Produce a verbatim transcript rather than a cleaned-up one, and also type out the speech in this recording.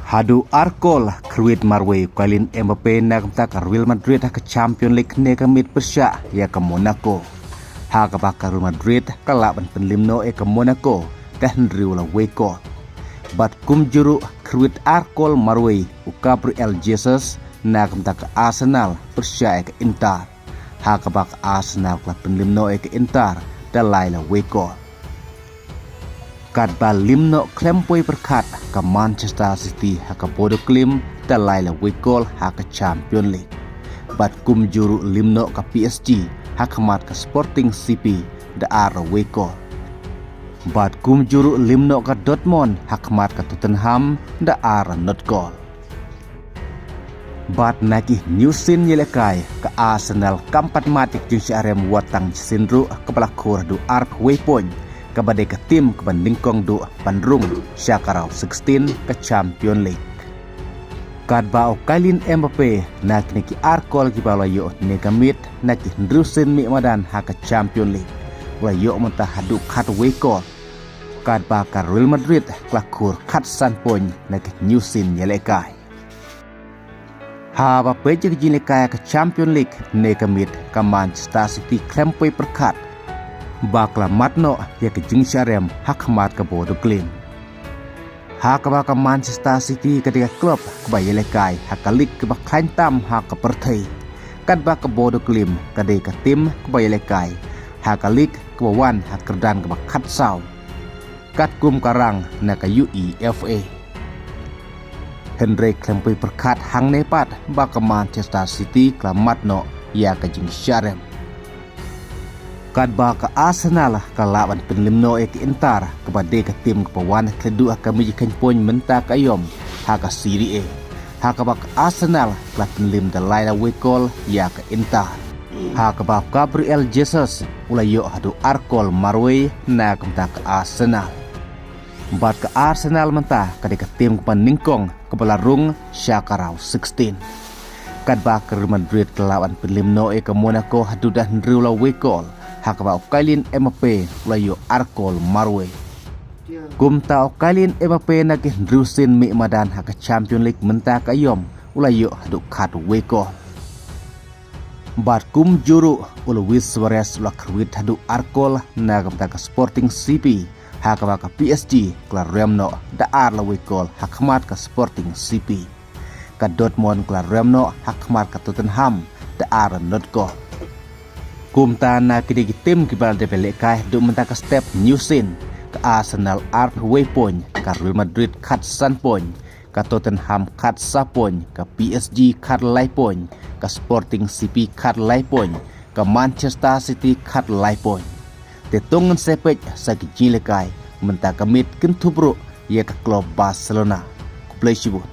Haduh ar kol khrwit marwei u Kylian Mbappe na ka bynta ka Real Madrid ha ka Champions League ne ka miet pyrshah ïa ka Monaco. Ha kaba ka Real Madrid ka lah ban pynlem noh ïa ka Monaco da hynriew la wei kol. Bad kumjuh ruh khrwit ar kol marwei u Gabriel Jesus na ka bynta ka Arsenal pyrshah ïa ka Inter. Ha kaba ka Arsenal ka la pynlem noh ïa ka Inter da lai la wei kol. Katba lem noh khlem poi pyrkhat ka Manchester City ha ka Bodo Glimt da lai la wei kol ha ka Champions League. Bad kumjuh ruh lem noh ka P S G ha khmat ka Sporting C P da ar la wei kol. Bad kumjuh ruh lem noh ka Dortmund ha khmat ka Tottenham da ar la not kol. Bad na ki hynñiew sien ïalehkai ka Arsenal kam pat mad ïa ka jingshah rem wat tang shisien ruh kaba la khur haduh arphew wei point, kaba dei ka tim kaba nyngkong duh ban rung sha ka round sixteen ka Champions League. Katba u Kylian Mbappe na kine ki ar kol kiba la ïoh ne ka miet na ki hynriew sien mih madan ha ka Champions League, u la ïoh mynta haduh khatwei kol. Katba ka Real Madrid ka la khur khatsan point na ki hynñiew sien ïalehkai. Haba peit ïa ka jingïalehkai ka Champions League ne ka miet ka Manchester City khlem poi pyrkhat ba ka la mad noh ïa ka jingshah rem ha khmat ka Bodo Glimt. Ha kaba ka Manchester City ka dei ka klub kaba ïalehkai ha ka lig kaba khlaiñ tam ha ka pyrthei. Katba ka Bodo Glimt ka dei ka tim kaba ïalehkai ha ka lig kaba wan ha kyrdan kaba khatsaw katkum ka rang na ka UEFA. Hynrei khlem poi pyrkhat hangne pat ba ka Manchester City ka la mad noh ïa ka jingshah rem. Katba ka Arsenal ka lah ban pynlem noh ïa ka Inter kaba dei ka tim kaba wan ha khlieh duh ha ka miej kheiñ point mynta ka aïom ha ka Serie A. Ha kaba ka Arsenal ka la pynlem da lai la wei kol ïa ka Inter. Ha kaba Gabriel Jesus u la ïoh haduh ar kol marwei na ka bynta ka Arsenal. Bad ka Arsenal mynta ka dei ka tim kaba nyngkong kaba la rung sha ka round sixteen. Katba ka Real Madrid ka la lah ban pynlem noh ïa ka Monaco haduh da hynriew la wei kol, ha kaba u Kylian Mbappe u la ïoh ar kol marwei. Kumta u Kylian Mbappe na ki hynriew sien mih madan ha ka Champions League mynta ka aïom u la ïoh haduh khatwei kol. Bad kumjuh ruh u Luis Suarez u la khrwit haduh ar kol na ka bynta ka Sporting C P, ha kaba ka P S G ka la rem noh da ar la wei kol ha khmat ka Sporting C P. Ka Dortmund ka la rem noh ha khmat ka Tottenham da ar la not kol. Kumta na kine ki tim kiba la dep ïalehkai haduh mynta ka step hynñiew sien, ka Arsenal arphew wei point, ka Real Madrid khatsan point, ka Tottenham khatsaw point, ka P S G khatlai point, ka Sporting C P khatlai point, ka Manchester City khatlai point. Te to ngin sa peit sa ki jingïalehkai mynta ka miet kynthup ruh ïa ka klub Barcelona. Khublei shibun.